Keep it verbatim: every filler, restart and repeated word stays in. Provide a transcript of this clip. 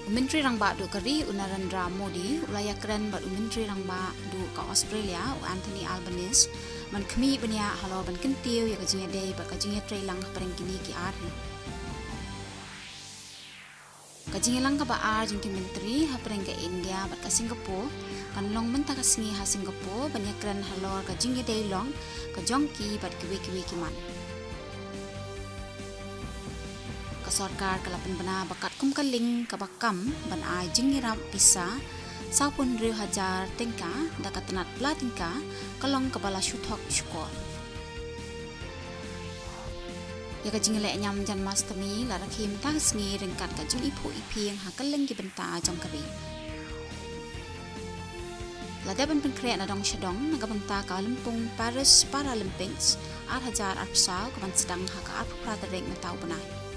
U Myntri Rangbah duh ka ri u Narendra Modi u la ïakren bad u Myntri Rangbah duh ka Australia u Anthony Albanese ban khmih bniah halor ban kyntiew ïa ka jingïadei bad ka jingïatreilang hapdeng kine ki ar hi. Ka jingïalang kaba ar jong ki myntri hapdeng ka India bad ka Singapore kan long mynta ka sngi ha Singapore ban ïakren halor ka jingïadei long ka jong ki bad kiwei kiwei ki mat. Ka sorkar ka la pynbna ba katkum ka link kaba kam ban ai jingïarap visa sawphew hynriew hajar tyngka da ka tnat pla tyngka ka long kaba la shu thok shukor. Ïa ka jingleh ñiam Janmashtami la rakhe mynta ka sngi ryngkat ka jingiphuh iphieng ha kylleng ki bynta jong ka ri. La dep ban pynkhreh na dong sha dong na ka bynta ka lympung Paris Paralympics ar hajar arphew saw kaban sdang ha ka arphew phra tarik mynta u bnai.